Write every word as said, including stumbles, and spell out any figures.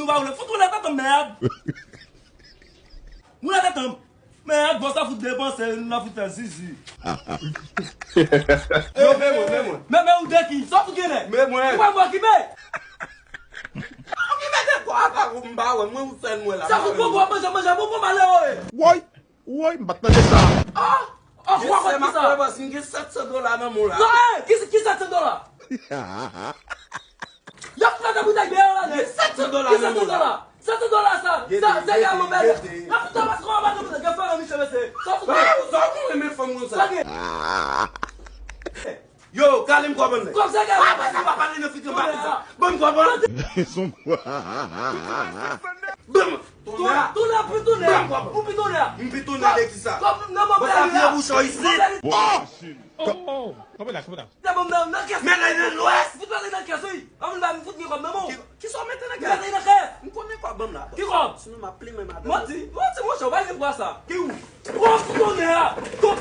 Nou pa woule. Fout woule tèt an mèd. Woule tèt an. Mèd, bon, sa fout depanse, nou la fout fè zizi. Yo, men mwen, men mwen. Men, men ou de ki? Sa fout genlè? Men mwen. Ou pa mwen okipe? Ou ki mete kò a pa ou m pa wè, mwen ou fè mwen la. Sa fout bon, bon, manje, manje, bon, bon, malere. Woy, woy, m pa t tande sa. Ah, ah, ou pa konn ki sa? M gen sèt san dola nan men w la. Non, eh, ki, ki sèt san dola? Y ap fè de boutèy deyò la nèt. Ki sèt san dola nan men w la? Sèt san dola sa. Sa se gade mwen bèl. Nan foutan mas kòman pa gen fè nan misye mesye. Sa foutan. Sa ou renmen fanm konsa. Yo, kale m kòb annè. Kòb sa gade. Apa se pa pale nan figi m pa konsa. Ban m kòb annè. Ban m. Tounen, tounen, pi tounen. Ou pi tounen. M pi tounen de kisa? Kòb nan mwen bèl la. Bouchon isit. Oh! Oh! Kanpe la, kanpe la. Sa bon nan nan kès. Men lè nan lwès. Fout pale nan kès wi. An moun ba m fout gen kòb nan men w. Kisa w mete nan kès? Mete nan kès. M konnen kòb ban m la. Ki kòb? Sinon m ap plimen madanm. Manti, manti monchè, w pa gen dwa sa. Ki ou? Kòb tonè a. Kòb